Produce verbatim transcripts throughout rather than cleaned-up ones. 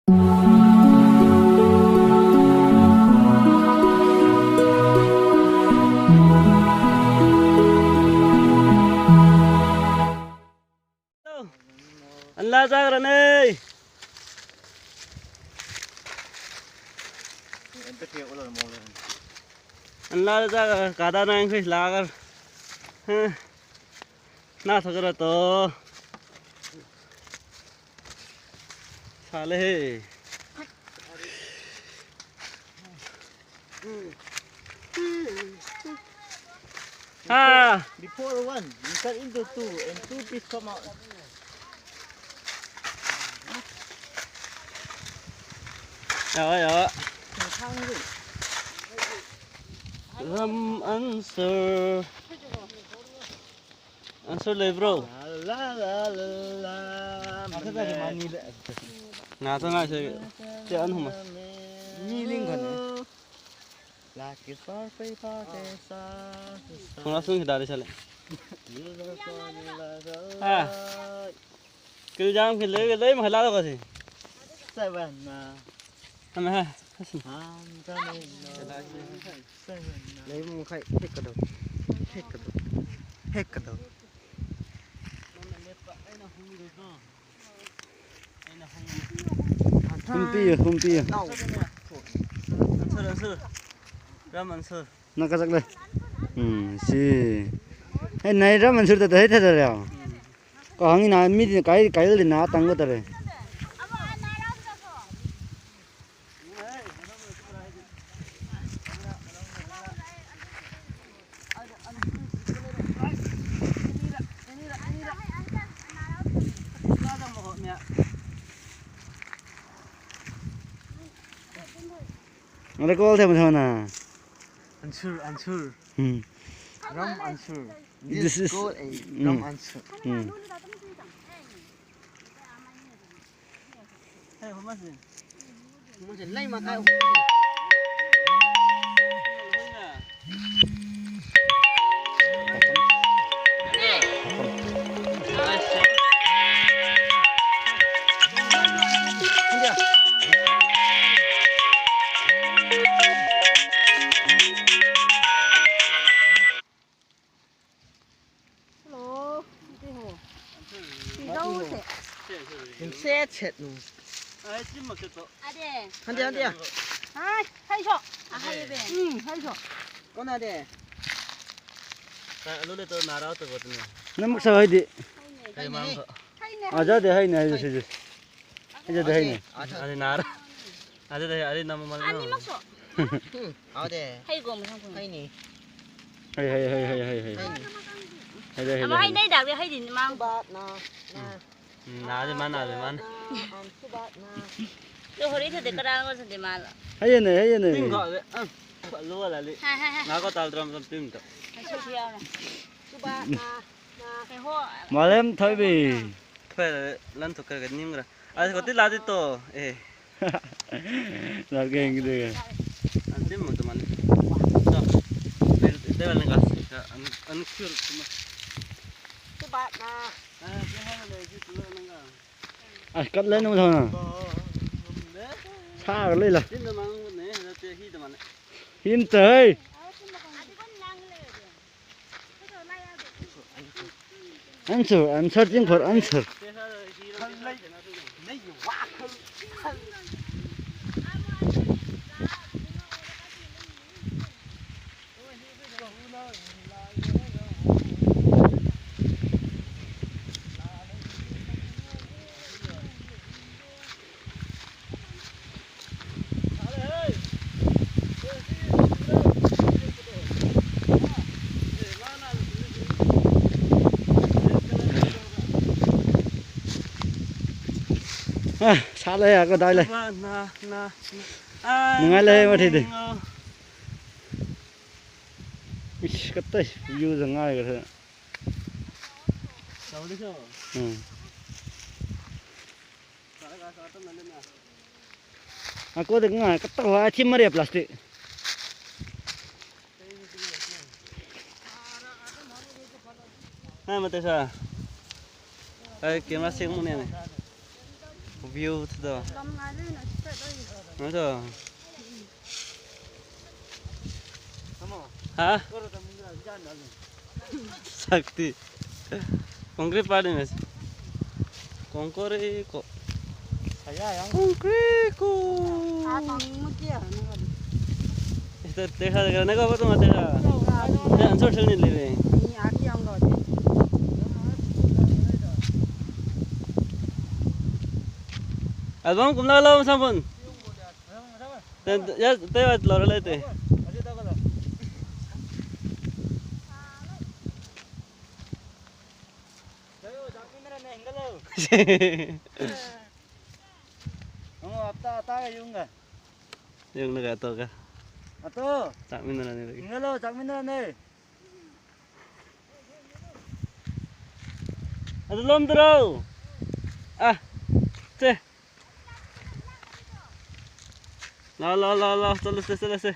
ꯑꯟꯂꯥ ꯆꯥꯈ꯭ꯔꯅꯦ꯫ ꯑꯟꯂꯥ ꯆꯥꯈ꯭ꯔ ꯀꯥꯗꯥ ꯅꯥꯏꯟꯈꯩ ꯂꯥꯛꯑꯒ꯫ ꯍ꯫ ꯅꯥ ꯊꯣꯛꯈ꯭ꯔ ꯇꯣ꯫ ꯁꯥꯠꯂꯦꯍꯦ꯫ Ah. Before one, you cut into two and two piece come out. ꯌꯥꯔꯦ, ꯌꯥꯔꯦ꯫ ꯔꯝ ꯑꯟꯁꯔ꯫ ꯑꯟꯁꯔ ꯂꯩꯕ꯭ꯔꯣ? ꯂꯥ, ꯂꯥ, ꯂꯥ, ꯂꯥ, ꯂꯥ, ꯂꯥ, ꯂꯥ꯫ ꯉꯥꯛꯇ ꯉꯥꯏꯁꯦ꯫ ꯁꯤ ꯑꯅꯤ ꯑꯍꯨꯝ꯫ ꯃꯤ ꯂꯤꯡꯒꯅꯤ꯫ ꯊꯣꯡꯂꯥ ꯁꯨꯡ ꯍꯤꯗꯥꯗꯤ ꯆꯠꯂꯦ꯫ ꯑꯥ꯫ ꯀꯔꯤ ꯖꯥꯝ ꯈꯤ ꯂꯩ, ꯂꯩ ꯃꯈꯩ ꯂꯥꯛꯂꯒ ꯁꯤ꯫ ꯆꯠꯕꯅ꯫ ꯑꯃ ꯍꯥ꯫ ꯍꯥꯝ ꯆꯥꯅꯩ꯫ ꯂꯩꯕ ꯃꯈꯩ ꯍꯦꯛꯀꯗꯧ꯫ ꯍꯦꯛꯀꯗꯧ꯫ ꯍꯦꯛꯀꯗꯧ꯫ ꯍꯨꯝꯄꯤꯌꯨ, ꯍꯨꯝꯄꯤꯌꯨ꯫ ꯅꯪ ꯀ ꯆꯠꯂꯦ? ꯎꯝ, ꯁꯤ꯫ ꯍꯦ, ꯅꯩꯔ ꯃꯟꯁꯨꯔ ꯇ ꯍꯦ ꯊꯦꯗꯔꯦ꯫ ꯀ ꯍꯪꯉꯤ ꯅ ꯃꯤꯗꯤ ꯀꯥꯏ, ꯀꯥꯏꯗꯤ ꯅ ꯇꯪꯒ ꯇꯔꯦ꯫ ꯑꯗ call ꯊꯦꯡꯕ ꯊꯦꯡꯕꯅ꯫ Answer, answer. Um. Ram answer. This This is is called a ram um. Answer. Um. Hello. ꯁꯤ ꯂꯧꯁꯦ꯫ ꯁꯦꯠ ꯁꯦꯠꯅꯨ꯫ ꯑꯗꯦ꯫ ꯍꯟꯗꯦ, ꯍꯟꯗꯦ꯫ ꯍꯥꯏ, ꯍꯩꯁꯣ꯫ ꯑꯍꯩꯕꯦ꯫ ꯎꯝ, ꯍꯩꯁꯣ꯫ ꯀꯣꯟꯅꯗꯦ꯫ ꯑꯂꯨ ꯂꯩꯇꯣ ꯅꯥꯔꯥ ꯇꯧꯕꯗꯨꯅꯦ꯫ ꯅꯃꯛ ꯁꯥ ꯍꯥꯏꯗꯤ꯫ ꯍꯩꯅꯦ꯫ ꯀꯩ ꯃꯥꯡꯕ? ꯍꯩꯅꯦ꯫ ꯑꯖꯥꯗꯦ ꯍꯩꯅꯦ ꯍꯩꯁꯦ꯫ ꯁꯤꯁꯦ꯫ ꯁꯤꯁꯦ ꯍꯩꯅꯦ꯫ ꯑꯗꯦ ꯅꯥꯔꯥ꯫ ꯑꯗꯦ ꯅꯝꯃ ꯃꯥꯜꯂꯦ꯫ ꯑꯅꯤꯃꯛꯁꯨ꯫ ꯎꯝ, ꯍꯥꯎꯗꯦ꯫ ꯍꯩꯒꯣꯝ ꯃꯊꯪ ꯄꯨꯔꯛꯑꯣ꯫ ꯍꯩꯅꯤ꯫ ꯍꯩ, ꯍꯩ, ꯍꯩ꯫ ꯍꯩꯅꯤ꯫ ꯍꯩ, ꯍꯩ, ꯑꯃ ꯍꯩ꯫ ꯍꯩꯅꯩ ꯗꯥꯛꯇꯤ ꯍꯩꯗꯤꯅꯤ ꯃꯥꯡ꯫ ꯁꯨꯕꯥꯠꯅ, ꯅ꯫ ꯎꯝ, ꯅꯥꯗꯦ ꯃꯥ, ꯅꯥꯗꯦ ꯃꯥꯅ꯫ ꯅ, ꯑꯝ, ꯁꯨꯕꯥꯠꯅ꯫ ꯂꯣ ꯍꯣꯔꯤ ꯊꯗꯦ ꯀꯔꯥꯡ ꯂꯣ ꯊꯗꯦ ꯃꯥꯂ꯫ ꯍꯩꯌꯦꯅꯦ, ꯍꯩꯌꯦꯅꯦ꯫ ꯇꯤꯡ ꯀꯣ, ꯑꯗꯦ, ꯑꯝ, ꯂꯣ ꯂꯥꯂꯤ꯫ ꯍꯥ, ꯍꯥ, ꯍꯥ꯫ ꯉꯥ ꯀꯣ ꯇꯥꯜ ꯇ꯭ꯔꯝ ꯇ꯭ꯔꯝ ꯇꯤꯝ ꯇꯣ꯫ ꯑꯩꯁꯨ ꯌꯥꯎꯔꯦ꯫ ꯁꯨꯕꯥꯠꯅ, ꯅ꯫ ꯀꯩ ꯍꯣ꯫ ꯃꯥꯂꯦꯝ ꯊꯣꯏꯕꯤ꯫ ꯐꯔꯦ, ꯂꯟ ꯊꯣꯛꯈ꯭ꯔꯒ ꯅꯤꯡꯈ꯭ꯔꯥ꯫ ꯑꯁ, ꯍꯣꯇꯦꯜ ꯂꯥꯗꯤ ꯇꯣ꯫ ꯑꯦ꯫ ꯂꯥꯛꯀꯦ ꯌꯦꯡꯒꯦ꯫ ꯑꯟꯇꯤꯝ ꯃꯛꯇ ꯃꯥꯅꯤ꯫ ꯇꯣ꯫ ꯗꯦ-, ꯗꯦ ꯋꯥꯂꯦ ꯒꯥꯁ꯫ ꯑꯟ-, ꯑꯟ ꯈꯨꯔ ꯀꯨꯃ꯫ ꯇꯨꯕꯥꯠꯅ꯫ ꯑ, ꯀꯦ ꯍꯥꯏꯅ ꯂꯩ, ꯁꯤ ꯇꯨꯂꯣ ꯅꯪꯒ꯫ ꯑꯁ, ꯀꯠꯂꯦ ꯅꯪ ꯊꯣꯡꯅ꯫ ꯁꯥꯒ ꯂꯩ ꯂꯥ꯫ ꯇꯤꯟꯗ ꯃꯥꯡꯕꯅꯦ, ꯅꯠꯇꯦ, ꯍꯤꯗ ꯃꯥꯅꯦ꯫ ꯍꯤꯟꯇ ꯍꯩ꯫ Answer, I'm searching for answer. ꯑ, ꯁꯥꯠꯂꯦ ꯌꯥ, ꯀꯗꯥꯏ ꯂꯩ? ꯅ, ꯅ, ꯅ꯫ ꯑ, ꯅꯨꯡꯉꯥꯏ ꯂꯩ ꯃꯊꯤꯗꯤ꯫ ꯅꯣꯛꯅꯤꯡꯉꯣ꯫ ꯏꯁ, ꯀꯠꯇꯩ, ꯌꯨꯗ ꯉꯥꯏꯈ꯭ꯔꯦ꯫ ꯎꯝ꯫ ꯑꯀꯣꯗ ꯉꯥꯏ ꯀꯠꯇ ꯋꯥ ꯊꯤ ꯃꯔꯦ plastic꯫ ꯍꯥ, ꯃꯇꯦꯁꯥ꯫ ꯑꯩ camera ꯁꯦꯡꯕꯅꯦꯃꯦ꯫ View ꯊꯗꯣ꯫ ꯂꯝ ꯉꯥꯏꯕ ꯑꯣꯏꯅ ꯆꯠꯂꯣꯏ꯫ ꯅꯠꯇ꯭ꯔꯣ? ꯍꯥ? ꯁꯛꯇꯤ꯫ ꯀꯣꯡꯀ꯭ꯔꯤꯠ ꯄꯥꯔꯇꯤꯅꯦ꯫ ꯀꯣꯡꯀꯣꯔꯤ ꯀꯣ꯫ ꯀꯣꯡꯀ꯭ꯔꯤ ꯀꯣ꯫ ꯏꯁꯇ ꯇꯦꯁꯥ ꯗꯒ ꯅꯒ ꯕ ꯇꯨꯃ ꯇꯦꯁꯥ꯫ ꯌꯥ, ꯑꯟꯁꯔ ꯁꯦꯜꯅꯤ ꯂꯩꯔꯦ꯫ Album ꯀꯨꯝꯂ ꯂꯥꯎ ꯁꯥꯝꯕꯨꯟ꯫ ꯇꯦ-, ꯌꯥ, ꯇꯦ ꯋꯥ ꯂꯧꯔ ꯂꯩꯇꯦ꯫ ꯆꯥꯛꯃꯤꯟꯅꯔꯅꯦ, ꯍꯦꯟꯒꯠꯂꯣ꯫ ꯑꯃ ꯍꯞꯇꯥ ꯇꯥꯒ ꯌꯨꯝꯒ꯫ ꯌꯨꯝꯅꯒ ꯑꯇꯣꯒ꯫ ꯑꯇꯣ꯫ ꯆꯥꯛꯃꯤꯟꯅꯔꯅꯤ ꯑꯗꯨꯒꯤ꯫ ꯍꯦꯟꯒꯠꯂꯣ, ꯆꯥꯛꯃꯤꯟꯅꯔꯅꯦ꯫ ꯑꯗꯨ ꯂꯣꯝꯗ꯭ꯔꯣ? ꯑ, ꯆꯦ꯫ ꯂꯥꯎ, ꯂꯥꯎ, ꯂꯥꯎ, ꯂꯥꯎ, ꯆꯠꯂꯁꯦ, ꯆꯠꯂꯁꯦ꯫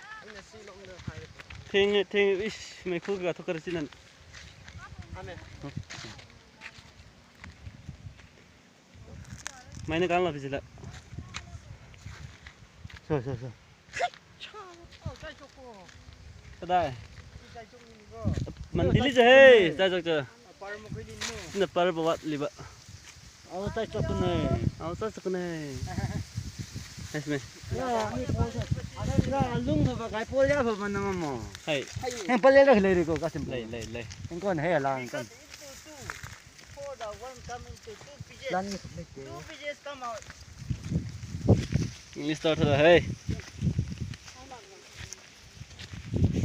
ꯊꯦꯡꯉꯦ, ꯊꯦꯡꯉꯦ, ꯏꯁ, ꯃꯩꯈꯨ ꯀꯩꯀꯥ ꯊꯣꯛꯈ꯭ꯔꯦ ꯁꯤꯅ꯫ ꯃꯥꯏꯅ ꯀꯥꯡ ꯂꯥꯛꯄꯤꯁꯤꯗ꯫ ꯁꯣ, ꯁꯣ, ꯁꯣ꯫ ꯀꯗꯥꯏ? ꯃꯟꯗꯤꯂꯤꯁꯦ ꯍꯦ, ꯆꯥꯏ ꯆꯥꯛ ꯆꯥ꯫ ꯁꯤꯅ ꯄꯔꯕ ꯋꯥꯠꯂꯤꯕ꯫ ꯑꯧ, ꯆꯥꯏ ꯆꯥꯛꯀꯅꯦ꯫ ꯑꯧ, ꯆꯥꯏ ꯆꯥꯛꯀꯅꯦ꯫ ꯍꯩꯁꯃꯦ꯫ ꯌꯥ, ꯃꯤ ꯄꯣꯜꯁꯦ꯫ ꯑꯗ ꯁꯤꯗ ꯂꯨꯡ ꯐꯕ ꯀꯥꯏ ꯄꯣꯜ ꯌꯥ ꯐꯕ ꯅꯪ ꯑꯃꯣ꯫ ꯍꯩ꯫ ꯍꯦꯡ ꯄꯜꯂꯦ ꯂꯩ ꯂꯩꯔꯦꯀꯣ ꯀꯥꯁꯤꯝ꯫ ꯂꯩ, ꯂꯩ, ꯂꯩ꯫ ꯍꯦꯡ ꯀꯣꯟ ꯍꯦ ꯂꯥꯡ ꯀꯟ꯫ Two, two, two. Four, the one come into two pieces. Two pieces come out. English ꯇꯧꯔ ꯊꯣꯛꯂꯛꯑꯣ ꯍꯦ꯫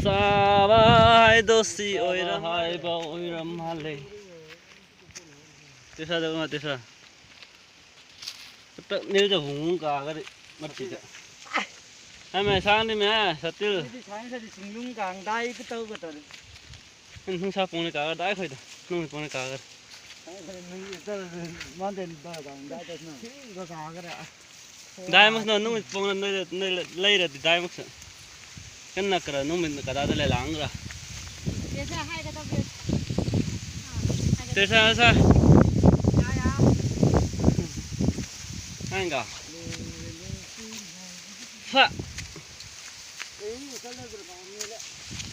ꯆꯥꯕ ꯍꯥꯏꯗꯣ ꯁꯤ ꯑꯣꯏꯔ ꯍꯥꯏꯕ ꯑꯣꯏꯔ ꯃꯥꯜꯂꯦ꯫ ꯇꯦꯁꯥꯗ ꯎꯃ ꯇꯦꯁꯥ꯫ ꯇꯛ ꯅꯤꯜꯗ ꯍꯨꯡ ꯍꯨꯡ ꯀꯥꯒꯗꯤ ꯃꯠꯇꯤꯗ꯫ ꯍꯥꯏ ꯃꯦ ꯁꯥꯡꯗꯤ ꯃꯦ ꯁꯇꯤꯜ꯫ ꯁꯥꯡ ꯁꯗꯤ ꯁꯤꯡꯂꯨꯡ ꯀꯥꯡ ꯗꯥꯏ ꯀ ꯇꯧꯒ ꯇꯧꯔꯤ꯫ ꯅꯨꯡꯁꯥ ꯄꯣꯡꯂꯤ ꯀꯥꯒ ꯗꯥꯏ ꯈꯣꯏꯗ꯫ ꯅꯨꯡ ꯄꯣꯡꯂꯤ ꯀꯥꯒ꯫ ꯗꯥꯏꯃꯁꯅ ꯅꯨꯃꯤꯠ ꯄꯣꯡꯅ ꯅꯣꯏꯗ ꯅꯣꯏ ꯂꯩꯔꯗꯤ ꯗꯥꯏꯃꯛꯁ꯫ ꯀꯟꯅ ꯀꯔ ꯅꯨꯃꯤꯠ ꯀꯗꯥꯗ ꯂꯩ ꯂꯥꯡꯒ꯫ ꯇꯦꯁꯥ ꯍꯥꯏꯒꯗꯧꯒꯦ꯫ ꯇꯦꯁꯥ ꯁꯥ꯫ ꯌꯥ, ꯌꯥ꯫ Hanga. Fa.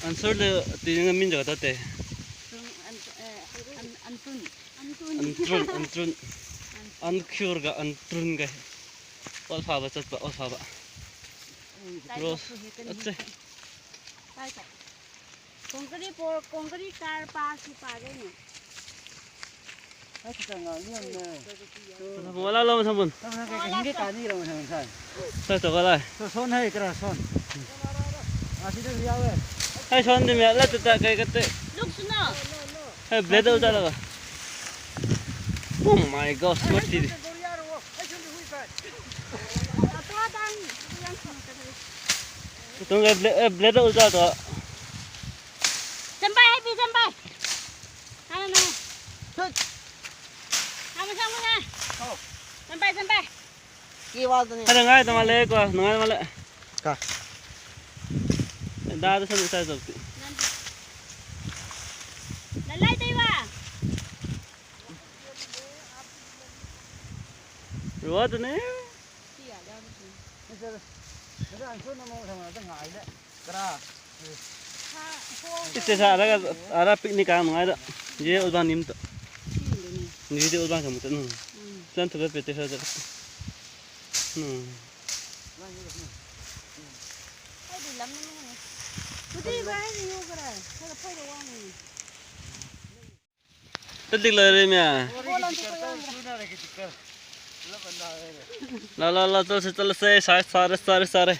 Answer le tini na min jaga tate. Antrun, antrun. Antrun, antrun. Ankhur ga antrun ga. Ol faba chatba, ol faba. Rose. Atse. Concrete por, concrete car pa si pa rin eh. Ay, sa nga, yun na. Wala lang sa mun. Tama na, kaya hindi ka nila mo sa mun. Sa to wala. So, son hai, kara son. Asi de yawe. Ay, son de mi ala tata kay kate. Look suna. Ay, blade uta la. Oh my gosh, what did? Tung blade, blade uta to. Sampai, happy sampai. Ano na? Hut! Sama, sama na. Oh. Sampai, sampai. Ki wal to ni. Ada ngai tamale ko, ngai tamale. Ka. Da da sa sa to. Lalai taiwa. Ruwa to ne. Ite sa ara, ara picnic ang ngai da. Ye ulban nim to. Ni de ulban kamu to. Plan to be pete sa. Hmm. Tadik la re mya. La la la, chal se, chal se, sare, sare, sare.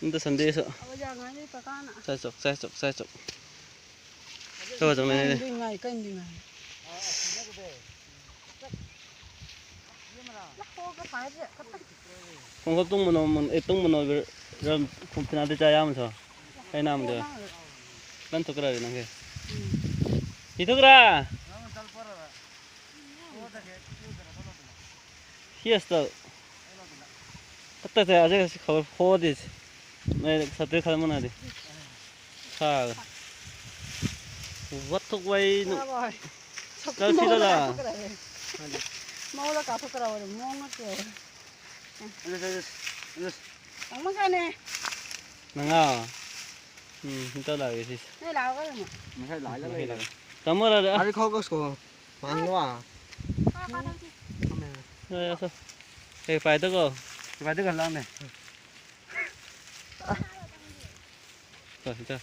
Inda Sunday so. Sai chok, sai chok, sai chok. Chok chok ne. Kong kop tung mano, eh, tung mano ram kum pina de chaya man so. Kai nam de. Lan thukra de nang ke. Hi thukra. Yes to. Katta te aje khol kho de. Mai sate khal mana de. Sa. Wat thuk wai nu. Kal si la la. ꯃꯉꯣꯟꯗ ꯀꯥꯞꯊꯣꯛꯀꯗꯧꯕꯅꯦ, ꯃꯑꯣꯡ ꯅꯠꯇꯦꯕ꯫ ꯑꯗꯨ, ꯑꯗꯨ, ꯑꯗꯨ꯫ ꯇꯥꯃꯣ ꯀꯥꯏꯅꯦ꯫ ꯅꯪꯉꯥ? ꯎꯝ, hunt ꯂꯥꯛꯑꯦ ꯁꯤꯁꯦ꯫ ꯅꯣꯏ ꯂꯥꯛꯑꯣ ꯀꯩꯅꯣ꯫ ꯉꯁꯥꯏ ꯂꯥꯛꯑꯦ, ꯂꯥꯛꯑꯦ꯫ ꯇꯥꯃꯣ ꯂꯥꯛꯑꯦ꯫ ꯑꯥ꯫ ꯑꯥꯔꯤ ꯈꯥꯎ ꯀꯁꯀꯣ꯫ ꯃꯥꯡꯉꯣ꯫ ꯑꯦ, ꯑꯁꯣ꯫ ꯑꯦ, ꯄꯥꯏꯗꯀꯣ꯫ ꯄꯥꯏꯗꯀꯣ ꯂꯥꯛꯅꯦ꯫ ꯆꯠ, ꯆꯠ꯫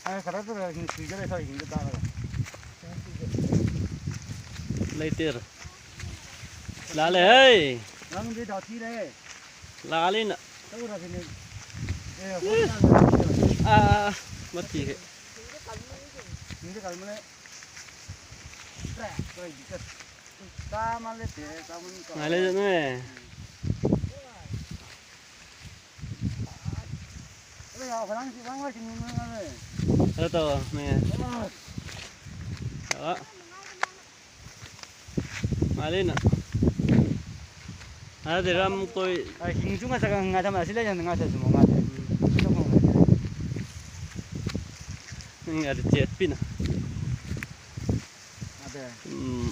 ꯑ, ꯈꯔ ꯈꯔ ꯍꯤꯡ ꯁꯨꯏꯖꯔꯦ, ꯁ꯭ꯋꯥꯏ ꯍꯤꯡꯗ ꯇꯥꯔꯒ꯫ ꯂꯩꯇꯦꯔ꯫ ꯂꯥꯜꯂꯦ, ꯍꯩ! ꯅꯪꯗꯤ ꯗꯥꯎ ꯊꯤꯔꯦ꯫ ꯂꯥꯜꯂꯤꯅ꯫ ꯇꯧꯔꯕꯤꯅꯦ꯫ ꯑꯦ, ꯍꯣꯏ, ꯂꯥꯜꯂꯦ꯫ ꯑꯥ, ꯃꯊꯤꯁꯦ꯫ ꯍꯤꯡꯗ ꯀꯜꯃꯅꯦ꯫ ꯇ꯭ꯔꯦ, ꯇ꯭ꯔꯦ, ꯆꯥ ꯃꯥꯜꯂꯦ, ꯇꯦ, ꯆꯥ ꯃꯥꯜꯂꯦ꯫ ꯉꯥꯏ ꯂꯩ ꯆꯠꯅꯦ꯫ ꯎꯝ꯫ Hello, ꯇꯧ, ꯃꯦ꯫ ꯑ꯫ ꯃꯥꯂꯦꯅ꯫ ꯑꯗꯨꯗꯤ ꯔꯝ ꯀꯣꯏ꯫ ꯑ, ꯍꯤꯡꯁꯨ ꯉꯥꯏ ꯆꯠ-, ꯉꯥꯏ ꯊꯝꯃ, ꯑꯁꯤ ꯂꯩꯖꯟ ꯉꯥꯏ ꯆꯠꯁꯤ ꯃꯣ ꯉꯥꯏ꯫ ꯎꯝ꯫ ꯅꯪ ꯑꯗꯨ ꯆꯦꯠꯄꯤꯅ꯫ ꯑꯗꯦ꯫ ꯎꯝ꯫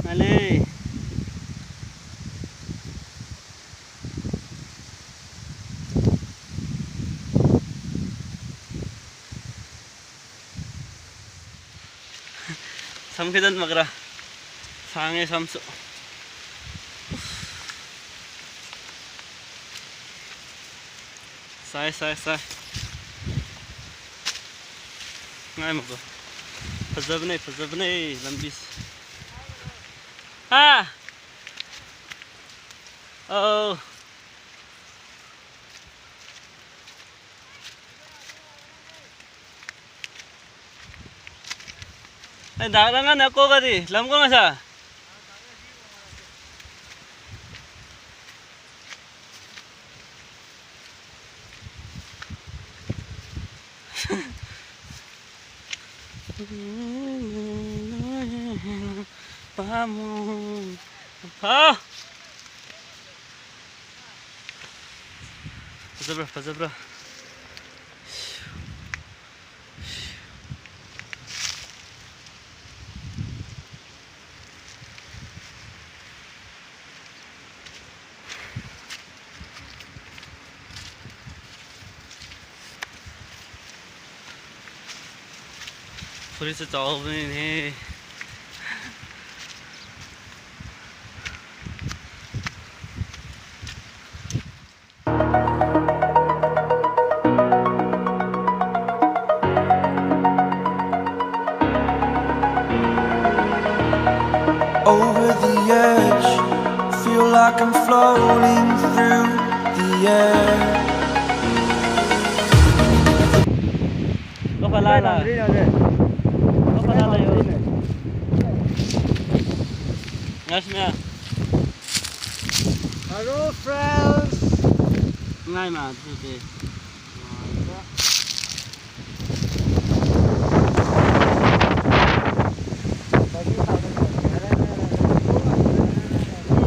ꯃꯥꯂꯦ꯫ ꯁꯝ ꯈꯤꯇꯪ ꯃꯒ꯭ꯔꯥ ꯁꯥꯡꯉꯦ ꯁꯝꯁꯨ꯫ ꯁꯥꯏ, ꯁꯥꯏ, ꯁꯥꯏ꯫ ꯉꯥꯏꯃꯀꯣ꯫ ꯐꯖꯕꯅꯦ, ꯐꯖꯕꯅꯦ ꯂꯝꯕꯤꯁꯦ꯫ ꯍꯥ? ꯑꯧ꯫ ꯑꯩ ꯗꯥꯛ ꯂꯪꯉ ꯅꯛꯀꯣꯒꯗꯤ ꯂꯝ ꯀꯣ ꯉꯁꯥ꯫ ꯄꯥꯝꯃꯨ꯫ ꯍꯥꯎ꯫ ꯐꯖꯕ꯭ꯔꯥ, ꯐꯖꯕ꯭ꯔꯥ? ꯐꯨꯔꯤꯠꯁꯨ ꯆꯥꯎꯕꯅꯤꯅꯦ꯫ Over the edge, feel like I'm floating through the air. Look at Lana. Look at Lana. Yes, ma'am. Hello, friends. Ngai ma, tu te.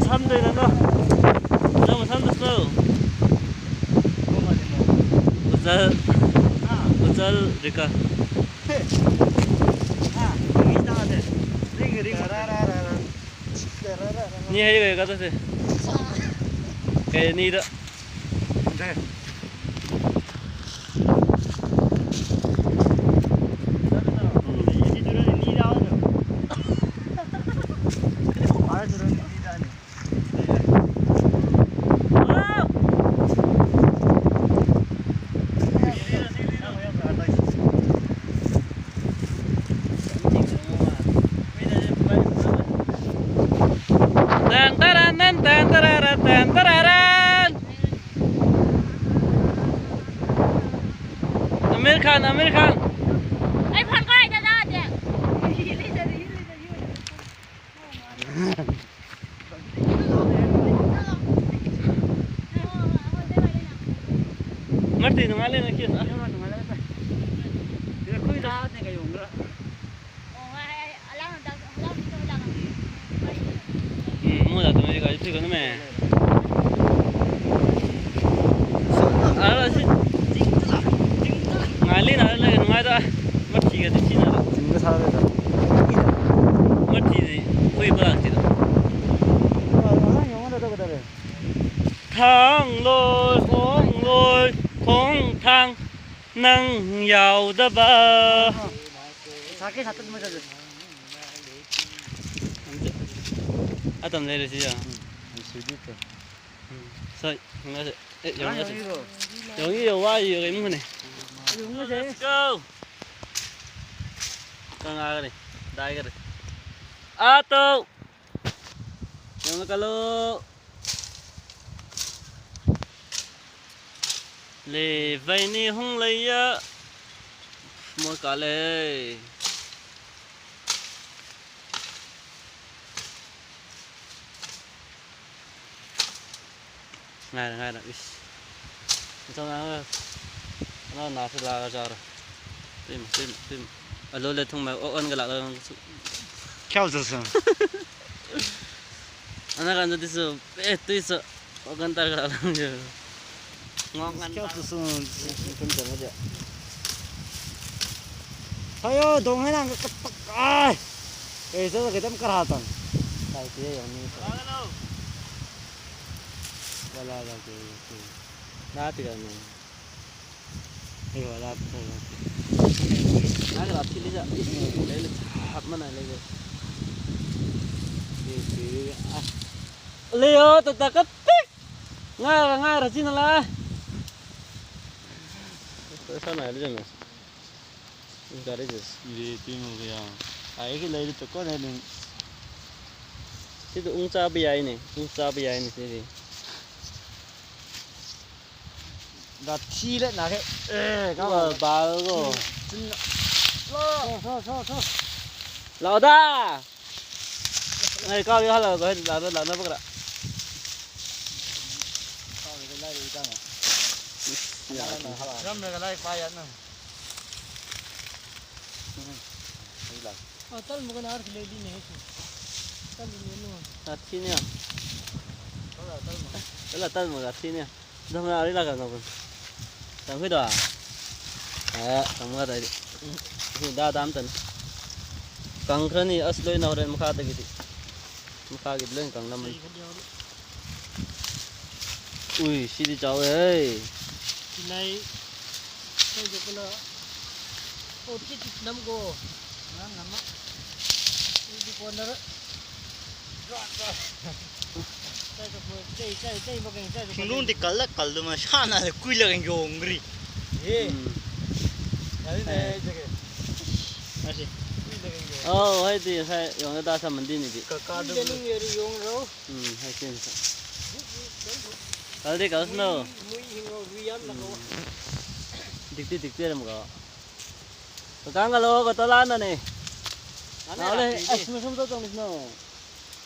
Samdoi na no. No, samdoi slow. Ujal. Ujal rika. Ni hai ga ga to se. Ke ni da. Tan taran, tan, tan tararan, tan tararan. Aamir Khan, Aamir Khan. ꯑꯩ phone ꯀꯥꯏꯗ ꯇꯥꯗꯦ? Marti, nungaling na kiss, ah. Mm, muna to, may ka, ito ko naman. Ara si, ngali na, ngali na, ngai da. Marti ka, di sina. Sina sa da. Marti di, koi ba ti da. ꯊꯥꯡꯂꯣꯏ, ꯈꯣꯡꯂꯣꯏ, ꯈꯣꯡꯊꯥꯡ ꯅꯪ ꯌꯥꯎꯗꯕ꯫ ꯉꯥꯏꯍꯥꯛꯀꯤ ꯁꯥꯠꯇꯠ ꯃꯆꯠꯁꯦ꯫ ꯑꯗꯨꯝ ꯂꯩꯔꯁꯤ ꯌꯥ꯫ ꯎꯝ, ꯁꯤꯗꯤ ꯇꯧ꯫ ꯎꯝ, ꯁꯣꯏ, ꯉꯁꯤ, ꯑꯦ, ꯌꯦꯡꯉꯨ ꯉꯁꯤ꯫ ꯌꯦꯡꯉꯨ꯫ ꯌꯦꯡꯉꯨ, ꯌꯦꯡꯉꯨ, ꯋꯥ ꯌꯦꯡꯉꯨ, ꯏꯃꯨꯡ ꯍꯟꯅ꯫ ꯌꯦꯡꯉꯨ ꯉꯁꯤ꯫ Let's go! ꯀꯪꯉꯥꯒꯅꯤ, ꯗꯥꯏꯒꯅꯤ꯫ ꯑꯥ, ꯇꯧ! ꯌꯦꯡꯉꯨ ꯀꯜꯂꯨ꯫ ꯂꯦ ꯕꯩꯅꯤ ꯍꯨꯡ ꯂꯩꯌ꯫ ꯃꯣꯏ ꯀꯥꯂꯦ꯫ ꯉꯥꯏꯔ, ꯉꯥꯏꯔ, ꯏꯁ꯫ ꯏꯆꯧ ꯅꯥ-, ꯑꯅꯥ ꯅꯥꯁꯨ ꯂꯥꯛꯑꯒ ꯆꯥꯔꯣ꯫ ꯇꯨꯏꯃ, ꯇꯨꯏꯃ, ꯇꯨꯏꯃ꯫ ꯑꯂꯨ ꯂꯦ ꯊꯨꯡꯃ ꯑꯣꯛ ꯑꯣꯟꯒ ꯂꯥꯛꯂꯒ ꯅꯪꯁꯨ꯫ ꯈ꯭ꯌꯥꯎ ꯆꯠꯁꯨ꯫ ꯑꯅꯥ ꯀꯥꯟꯗꯗꯤꯁꯨ, ꯑꯦ, ꯇꯨꯏꯁꯨ꯫ ꯑꯣꯛ ꯑꯣꯟ ꯇꯥꯔꯒ ꯂꯥꯛꯂꯒ ꯅꯪꯁꯨ꯫ ꯉꯣꯛ ꯉꯟ ꯈ꯭ꯌꯥꯎ ꯇꯥꯔꯒ꯫ ꯆꯠꯁꯨ, ꯁꯨꯝ ꯆꯠꯅꯗꯦ꯫ ꯍꯥꯏꯌꯣ, ꯗꯣꯡ ꯍꯥꯏꯅ ꯀꯛ-, ꯀꯛ-, ꯀꯛ-, ꯑꯥꯏ! ꯀꯩ ꯆꯠꯂꯒ ꯈꯤꯇꯪ ꯀꯔꯥ ꯇꯪ꯫ ꯀꯥꯏ ꯄꯤꯔꯦ ꯌꯦꯡꯉꯨꯅꯦ꯫ ꯂꯥꯛꯑꯣ, ꯂꯥꯛꯑꯣ꯫ ꯂꯥꯛꯑꯣ, ꯂꯥꯛꯑꯣ, ꯂꯥꯛꯑꯣ꯫ ꯅꯥ ꯄꯤꯔꯛꯑꯣ꯫ ꯑꯩ ꯋꯥꯂꯥ ꯊꯣꯡꯉꯦ꯫ ꯅꯥꯒ ꯂꯥꯛꯈꯤꯅꯤꯗ꯫ ꯏꯁ, ꯂꯩ, ꯂꯩ, ꯍꯥꯞ ꯃꯅꯥ ꯂꯩ, ꯂꯩ꯫ ꯏꯁ, ꯑꯁ꯫ ꯂꯩꯌꯣ, ꯇ, ꯇ, ꯀꯠ, ꯇꯤꯛ꯫ ꯉꯥꯏꯔ, ꯉꯥꯏꯔ, ꯆꯤꯟꯅ ꯂꯥꯛ꯫ ꯁꯥꯟꯅ ꯍꯥꯏꯔꯤ ꯆꯪꯉꯣ꯫ ꯒꯥꯔꯤꯁꯦ꯫ ꯂꯦ, ꯇꯤꯡꯉꯨꯒ ꯌꯥꯎ꯫ ꯑꯩꯒꯤ ꯂꯩꯔꯤ ꯇꯨꯀꯣꯅꯦ ꯑꯗꯨꯝ꯫ ꯁꯤꯗ ꯎ ꯆꯥꯕ ꯌꯥꯏꯅꯦ꯫ ꯎ ꯆꯥꯕ ꯌꯥꯏꯅꯦ ꯁꯤꯗꯤ꯫ ꯒꯥꯊꯤ ꯂꯩ ꯅꯥꯔꯦ꯫ ꯑꯦ, ꯀꯥꯎ꯫ ꯕꯥꯜꯒꯣ꯫ ꯆꯤꯟꯅ꯫ ꯁꯣ, ꯁꯣ, ꯁꯣ, ꯁꯣ꯫ ꯂꯥꯛꯑꯣꯗ! ꯅꯣꯏ ꯀꯥꯎ ꯌꯥꯍꯜꯂꯒ ꯍꯣꯏ ꯂꯥꯛꯅ-, ꯂꯥꯛꯅꯕ ꯈꯔ꯫ ꯀꯥꯎꯔꯒ ꯂꯥꯏꯔꯤ ꯏꯆꯥꯅ꯫ ꯏꯁ, ꯌꯥꯗꯦ꯫ ꯉꯝꯂꯒ ꯂꯥꯏꯔꯤꯛ ꯄꯥ ꯌꯥꯅ꯫ ꯎꯝ꯫ ꯑꯩ ꯂꯥꯛ꯫ ꯑ, ꯇꯜꯃꯒ ꯅꯥꯔ ꯂꯩꯗꯤꯅꯦ ꯑꯩꯁꯨ꯫ ꯇꯜꯂꯤꯅꯦ ꯅꯣ꯫ ꯁꯥꯊꯤꯅꯦ꯫ ꯇꯜꯂ, ꯇꯜꯃ꯫ ꯇꯜꯂ, ꯇꯜꯃꯒ ꯁꯥꯊꯤꯅꯦ꯫ ꯙꯝꯔꯥ ꯑꯔꯤ ꯂꯥꯛꯀ ꯉꯥꯎꯕ꯫ ꯇꯪꯈꯣꯏꯗꯣ? ꯑꯦ, ꯇꯪꯕ ꯉꯥꯛꯇ ꯑꯩꯗꯤ꯫ ꯁꯤ ꯗꯥ ꯗꯥ ꯑꯝꯇꯅꯤ꯫ ꯀꯪꯈ꯭ꯔꯅꯤ, ꯑꯁ, ꯂꯣꯏꯅ ꯍꯣꯔꯦꯟ ꯃꯈꯥꯗꯒꯤꯗꯤ꯫ ꯃꯈꯥꯒꯤꯗꯤ ꯂꯣꯏ ꯀꯪꯂꯝꯃꯅꯤ꯫ ꯂꯩ ꯈꯔ ꯌꯥꯎꯔꯤ꯫ ꯎꯏ, ꯁꯤꯗꯤ ꯆꯥꯎꯋꯦꯍꯦ꯫ ꯂꯩ꯫ ꯀꯩꯗ ꯄꯨꯂꯞ꯫ ꯄꯣꯠꯀꯤ ꯇꯤꯛ ꯅꯝꯒꯣ꯫ ꯅꯪ ꯅꯝꯃ꯫ ꯑꯩꯗꯤ ꯀꯣꯟꯅꯔ-, ꯆꯩ, ꯆꯩ, ꯆꯩ, ꯆꯩ ꯃꯈꯩ ꯆꯩ ꯃꯈꯩ꯫ ꯁꯤꯡꯗꯣꯡꯗꯤ ꯀꯜꯂ ꯀꯜꯂ ꯃꯁꯥꯅ ꯀꯨꯏꯂꯒ ꯌꯣꯡꯈ꯭ꯔꯤ꯫ ꯑꯦ꯫ ꯎꯝ꯫ ꯌꯥꯔꯦꯅꯦ, ꯑꯦ꯫ ꯑꯩ ꯆꯠꯀꯦ꯫ ꯃꯥꯁꯤ꯫ ꯀꯨꯏꯂꯒ ꯌꯣꯡ꯫ ꯑꯧ, ꯍꯥꯏꯗꯤ ꯉꯁꯥꯏ ꯌꯣꯡꯗ ꯇꯥ ꯁꯝꯃꯟꯗꯤꯅꯤꯗꯤ꯫ ꯀꯀꯥꯗꯨ꯫ ꯀꯨꯏꯂ ꯅꯨꯡ ꯌꯥꯔꯤ ꯌꯣꯡꯔꯣ꯫ ꯎꯝ, ꯍꯥꯏ ꯆꯦꯟ ꯁ-, ꯀꯜꯗꯤ ꯀꯜꯁꯅꯣ꯫ ꯃꯨꯏ, ꯃꯨꯏ ꯍꯤꯡꯉꯣ, ꯃꯨꯏ ꯌꯥꯝ ꯂꯥꯛꯑꯣ꯫ ꯎꯝ꯫ ꯗꯤꯛꯇꯤ ꯗꯤꯛꯇꯤ ꯑꯣꯏꯔꯝꯒꯣ꯫ ꯀꯀꯥꯡꯒ ꯂꯧꯔꯒ ꯇꯣꯂꯥꯟꯅꯅꯦ꯫ ꯃꯥꯅꯦ, ꯅꯥꯎꯂꯦ, ꯔꯥꯇꯤꯗꯤ꯫ ꯑꯁ, ꯃꯁꯨꯝ ꯇꯧ ꯇꯧꯅꯤꯁꯅꯣ꯫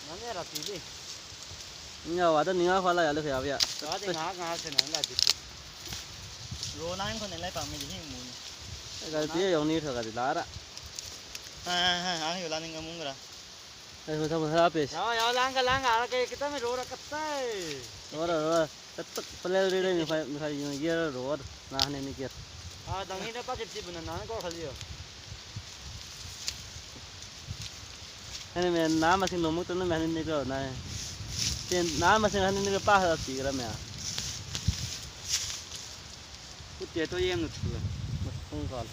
ꯃꯥꯅꯦ, ꯔꯥꯇꯤꯗꯤ꯫ ꯅꯤꯡꯉꯥ ꯋꯥꯗ ꯅꯤꯡꯉꯥ ꯈ꯭ꯋꯥꯂ ꯌꯥꯂꯦ ꯈꯌꯥꯕ ꯌꯥ꯫ ꯋꯥꯗꯤ ꯉꯥꯏꯍꯥꯛ ꯉꯥꯏꯍꯥꯛ ꯁꯦꯟꯅꯔꯒ ꯑꯗꯨꯗꯤ꯫ ꯔꯣ ꯅꯥꯏꯟ ꯈꯣꯠꯅ ꯂꯥꯏ ꯄꯥꯝꯃꯤꯗꯤ ꯍꯤꯡ ꯃꯨꯅꯤ꯫ ꯑꯦ, ꯒꯥꯔꯤ ꯄꯤꯌꯦ ꯌꯧꯅꯤ ꯈꯔ ꯈꯔꯗꯤ ꯂꯥꯛꯑꯔ꯫ ꯍꯥ, ꯍꯥ, ꯍꯥ, ꯑꯥ, ꯌꯣꯂꯥ ꯅꯤꯡꯒ ꯃꯨꯡꯒ꯭ꯔꯥ꯫ ꯑꯩ ꯃꯊꯪ ꯃꯊꯪ ꯍꯥꯞꯄꯦ꯫ ꯌꯥ, ꯌꯥ, ꯂꯥꯡꯒ, ꯂꯥꯡꯒ, ꯑꯥꯔ ꯀꯩ ꯈꯤꯇꯪ ꯔꯣꯔ ꯀꯠꯇꯦ꯫ ꯔꯣꯔ, ꯔꯣꯔ꯫ ꯇꯠ ꯇꯠ ꯄꯂꯦꯜ ꯔꯦ ꯔꯦ ꯃꯈꯥꯏ ꯃꯈꯥꯏ ꯌꯦꯡꯉꯒꯦ ꯔꯣ ꯅꯍꯥꯟ ꯍꯦꯟꯅ ꯒꯦꯠ꯫ ꯑꯥ, ꯗꯪꯍꯤꯅ ꯄꯥꯛ ꯀꯦꯞꯁꯤꯕꯅ ꯅꯍꯥꯟ ꯀꯣ ꯈꯜꯂꯤꯌꯣ꯫ ꯑꯩꯅ ꯃꯦꯟ ꯅꯍꯥ ꯃꯁꯤꯡ ꯅꯣꯡꯃꯛꯇꯅ ꯃꯦꯟꯍꯟꯅꯤꯀꯣ ꯅꯥꯏ꯫ ꯇꯦꯟ ꯅꯍꯥ ꯃꯁꯤꯡ ꯍꯟꯅꯤꯡꯅꯤꯀꯣ ꯄꯥ ꯍꯜꯂꯛꯄꯤꯈ꯭ꯔꯃꯦ꯫ ꯎꯠꯇꯦ ꯇꯣ ꯌꯦꯡꯉꯨ ꯊꯨꯒ꯫ ꯃꯊꯪ ꯀꯣꯜ꯫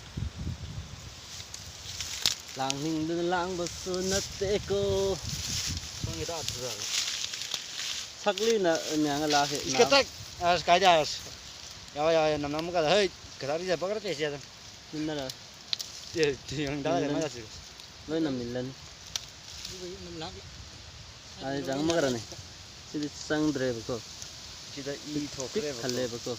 ꯂꯥꯡꯅꯤꯡꯗꯅ ꯂꯥꯡꯕꯁꯨ ꯅꯠꯇꯦꯀꯣ꯫ ꯁꯣꯝꯒꯤ ꯇꯥ ꯊꯨꯔꯛꯑꯒ꯫ ꯁꯛꯂꯤꯅ ꯃꯌꯥꯝꯒ ꯂꯥꯛꯑꯦ꯫ ꯏꯁꯀ ꯇꯛ꯫ ꯑꯁ, ꯀꯥꯏꯗ ꯑꯁ꯫ ꯌꯥꯎ, ꯌꯥꯎ, ꯌꯥꯎ, ꯅꯝ, ꯅꯝ ꯀꯗ, ꯍꯩ, ꯀꯗꯥꯔꯤ ꯖꯕ ꯀꯗ ꯇꯦꯁꯤ ꯑꯗꯨꯝ꯫ ꯅꯤꯟꯅꯔ꯫ ꯇꯦ, ꯇꯦ, ꯌꯥꯡ ꯗꯥ ꯅꯤꯟꯅꯔ꯫ ꯃꯥ ꯆꯠꯁꯤ꯫ ꯂꯣꯏꯅ ꯃꯤꯜꯂꯅꯤ꯫ ꯑꯗꯨꯒ ꯅꯝ ꯂꯥꯛ-, ꯑꯗꯨ ꯆꯪꯉꯝꯃꯒꯔꯅꯤ꯫ ꯁꯤꯗꯤ ꯆꯪꯗ꯭ꯔꯦꯕꯀꯣ꯫ ꯁꯤꯗ ꯏ ꯄꯤꯛ ꯊꯣꯛꯈ꯭ꯔꯦꯕꯀꯣ꯫ ꯊꯜꯂꯦꯕꯀꯣ꯫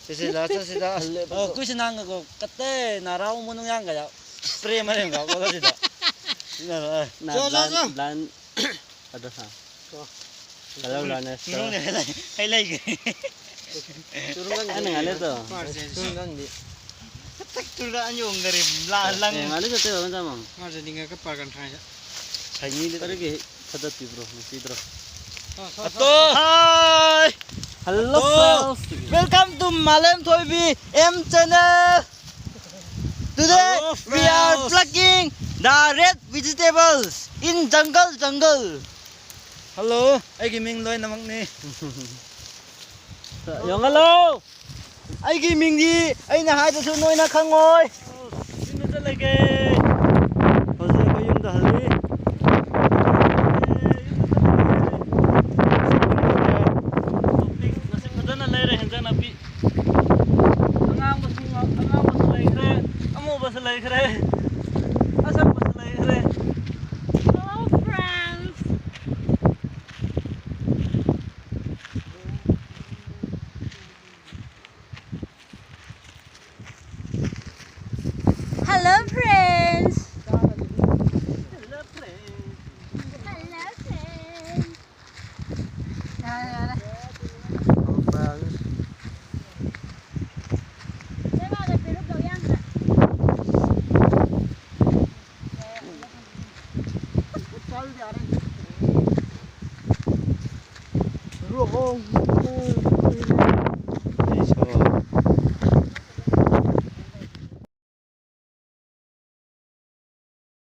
ꯁꯤꯁꯤ ꯂꯥꯁꯇ ꯁꯤꯗ꯫ ꯊꯜꯂꯦꯕꯀꯣ꯫ ꯑꯣ, ꯀꯨꯏꯁꯤ ꯅꯥꯡꯒꯀꯣ ꯀꯠꯇꯦ ꯅꯥꯔꯥꯎ ꯃꯅꯨꯡ ꯌꯥꯡꯒ ꯌꯥ꯫ ꯄ꯭ꯔꯦꯝ ꯃꯔꯦꯝ ꯀꯥꯎꯀꯣ ꯁꯤꯗ꯫ ꯅ, ꯅ, ꯆꯣ, ꯆꯣ, blind, ꯆꯣ꯫ Blind ꯑꯗꯣ ꯍꯥ꯫ ꯀꯣ꯫ Hello, learners. ꯅꯨꯡꯅꯦ, ꯍꯩ ꯂꯩ-, ꯍꯩ ꯂꯩꯒꯦ꯫ ꯆꯨꯔꯨꯡꯒꯪꯗꯤ꯫ ꯑꯩꯅ ꯉꯥꯏ ꯂꯩꯇꯣ꯫ ꯃꯥꯔꯁꯦ꯫ ꯆꯨꯔꯨꯡꯒꯪꯗꯤ꯫ ꯇꯛ ꯇꯨꯔ ꯑꯅꯤ ꯑꯍꯨꯝ ꯒꯥꯔꯤ ꯂꯥ-, ꯑꯦ, ꯂꯪ꯫ ꯑꯦ, ꯉꯥꯏ ꯂꯩꯇꯣ, ꯇꯦꯕꯜ ꯆꯥꯃꯣ꯫ ꯃꯥꯔꯁꯦ, ꯅꯤꯡꯉ ꯀ ꯄꯥꯔꯒꯟ ꯊꯥꯏꯁꯦ꯫ ꯁꯥꯏꯅꯤꯗꯤ ꯀꯔꯤꯒꯤ ꯐꯠꯇ ꯄꯤꯕ꯭ꯔꯣ, ꯅꯨꯡꯁꯤꯗ꯭ꯔꯣ? ꯊꯣ, ꯊꯣ, ꯊꯣ꯫ ꯑꯇꯣ! Hi! Hello, hello, friends. Welcome to Malem Thoibi M channel. Today hello, we are friends. Plucking the red vegetables in jungle, jungle. Hello, ꯑꯩꯒꯤ ꯃꯤꯡ ꯂꯣꯏꯅꯃꯛꯅꯤ꯫ ꯌꯦꯡꯍꯜꯂꯣ꯫ ꯑꯩꯒꯤ ꯃꯤꯡꯗꯤ ꯑꯩꯅ ꯍꯥꯏꯗ꯭ꯔꯁꯨ ꯅꯣꯏꯅ ꯈꯪꯉꯣꯏ꯫ ꯂꯩꯒꯦ꯫ ꯍꯧꯖꯤꯛ ꯑꯩꯈꯣꯏ ꯌꯨꯝꯗ ꯍꯜꯂꯤ꯫ ꯉꯁꯤ ꯐꯖꯅ ꯂꯩꯔꯦ ꯍꯦꯟꯖꯥꯡ ꯅꯥꯄꯤ꯫ ꯑꯉꯥꯡꯕꯁꯨ ꯉ-, ꯑꯉꯥꯡꯕꯁꯨ ꯂꯩꯈ꯭ꯔꯦ, ꯑꯃꯨꯕꯁꯨ ꯂꯩꯈ꯭ꯔꯦ, ꯑꯁꯪꯕꯁꯨ ꯂꯩꯈ꯭ꯔꯦ꯫ Hello friends. Hello friends. Hello friends. Hello friends. ꯌꯥꯔꯦ, ꯌꯥꯔꯦ꯫ ꯅꯣꯏ ꯃꯥꯗ ꯄꯤꯔꯨꯛ ꯂꯧ ꯌꯥꯝꯗ꯭ꯔꯥ?